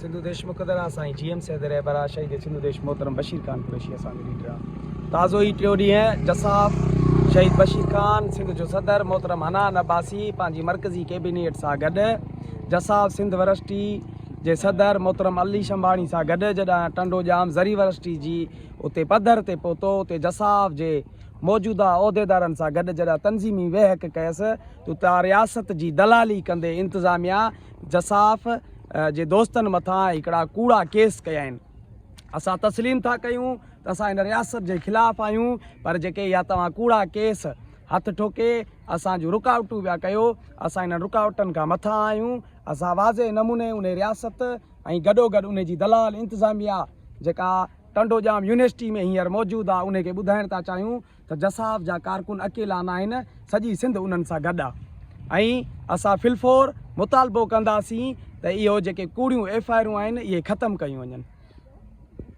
سنڌو ديش مقدر آ سائين جي ايم سيد رهبر آ شهيد سنڌو ديش محترم بشير خان قريشي اسان جو ليڊر آ تازو ئي ٽيو ڏينهن جساف شهيد بشير خان سنڌ جو صدر محترم حنان عباسي پنهنجي مرڪزي ڪيبينيٽ سان گڏ جساف سنڌ ورسٽي جي صدر محترم علي شنباڻي سان گڏ جڏهن ٽنڊو ڄام زرعي ورسٽي جي اتي پڌر تي پهتو اتي جساف جي موجوده عهديدارن سان گڏ جڏهن تنظيمي ويهڪ ڪيس ته اتان رياست جي دلالي ڪندي انتظاميا جساف جي دوستن مٿان هڪڙا ڪوڙا ڪيس ڪيا آهن. اسان تسليم ٿا ڪيون ته اسان هن رياست جي خلاف آهيون پر جيڪي اها توهان ڪوڙا ڪيس هٿ ٺوڪي اسان جون رڪاوٽون پيا ڪيو اسان انهن رڪاوٽن کان مٿان آهيون. اسان واضح نموني انهي رياست ۽ گڏوگڏ انهي جي دلال انتظاميا جيڪا ٽنڊو ڄام يونيورسٽي ۾ هينئر موجود آ انهي کي ٻڌائڻ ٿا چاهيون ته جساف جا ڪارڪن اڪيلا ناهن سڄي سنڌ انهن سان گڏ آ ۽ اسان في الفور مطالبو ڪنداسين ته اهو جيڪي ڪوڙيون ايف I آرون آهن اهي ختم ڪيون وڃن.